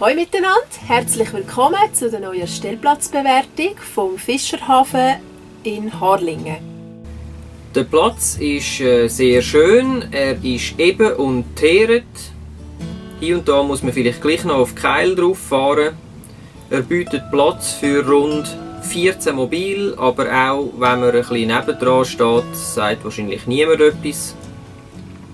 Hallo miteinander, herzlich willkommen zu der neuen Stellplatzbewertung vom Fischerhafen in Harlingen. Der Platz ist sehr schön, er ist eben und teeret. Hier und da muss man vielleicht gleich noch auf Keil drauf fahren. Er bietet Platz für rund 14 Mobil, aber auch wenn man ein bisschen nebendran steht, sagt wahrscheinlich niemand etwas.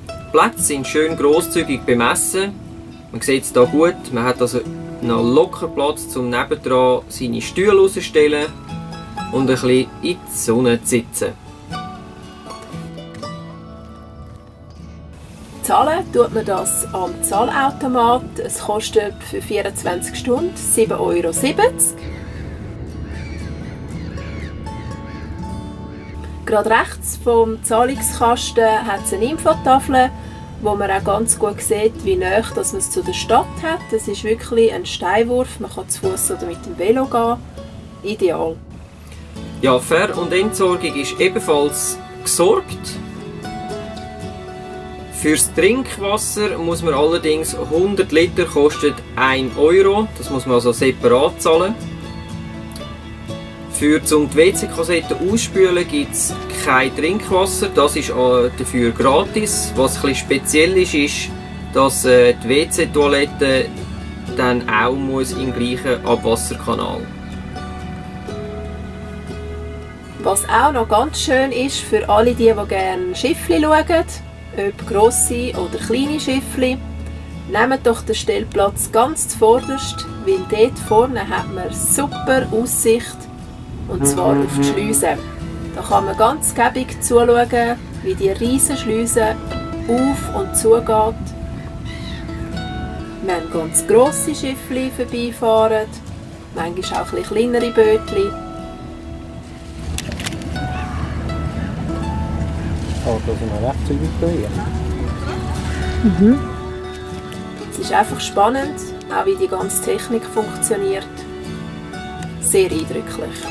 Die Plätze sind schön grosszügig bemessen. Man sieht es hier gut, man hat also noch locker Platz zum nebendran seine Stühle rauszustellen und ein bisschen in die Sonne zu sitzen. Zahlen tut man das am Zahlautomat. Es kostet für 24 Stunden 7,70 €. Gerade rechts vom Zahlungskasten hat es eine Infotafel, wo man auch ganz gut sieht, wie nahe dass man es zu der Stadt hat. Das ist wirklich ein Steinwurf, man kann zu Fuß oder mit dem Velo gehen. Ideal. Ja, Ver- und Entsorgung ist ebenfalls gesorgt. Fürs Trinkwasser muss man allerdings 100 Liter kostet 1 €. Das muss man also separat zahlen. Für zum die WC-Kassette ausspülen gibt es kein Trinkwasser, das ist dafür gratis. Was ein bisschen speziell ist, ist, dass die WC-Toilette dann auch muss im gleichen Abwasserkanal. Was auch noch ganz schön ist für alle die gerne Schiffli schauen, ob grosse oder kleine Schiffli, nehmt doch den Stellplatz ganz zuvorderst, weil dort vorne hat man super Aussicht, und zwar auf die Schleuse. Da kann man ganz gäbig zuschauen, wie die riesen Schleuse auf und zugeht. Wir haben ganz grosse Schiffli vorbeifahren, manchmal auch ein bisschen kleinere Bötchen. Also noch recht zügig hier. Es ist einfach spannend, auch wie die ganze Technik funktioniert. Sehr eindrücklich.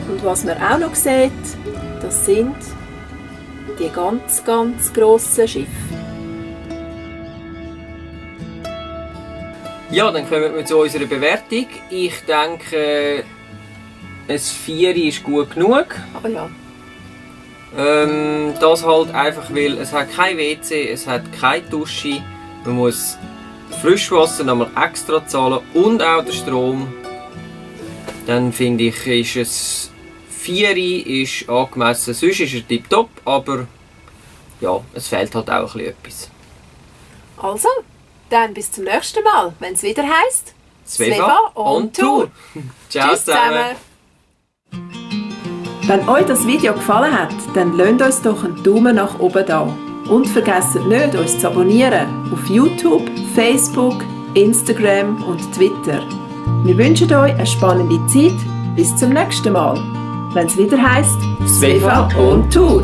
Und was man auch noch sieht, das sind die ganz grossen Schiffe. Ja, dann kommen wir zu unserer Bewertung. Ich denke, ein 4 ist gut genug. Aber ja, Das halt einfach, weil es hat kein WC, es hat keine Dusche. Man muss Frischwasser nochmal extra zahlen und auch den Strom. Dann finde ich, ist es 4 ist angemessen. Sonst ist er tipptopp, aber ja, es fehlt halt auch ein bisschen etwas. also, dann bis zum nächsten Mal, wenn es wieder heisst Sveva on Tour. Ciao Tschüss zusammen. Wenn euch das Video gefallen hat, dann lasst uns doch einen Daumen nach oben da. Und vergesst nicht, uns zu abonnieren auf YouTube, Facebook, Instagram und Twitter. Wir wünschen euch eine spannende Zeit. Bis zum nächsten Mal, wenn es wieder heisst Sveva on Tour.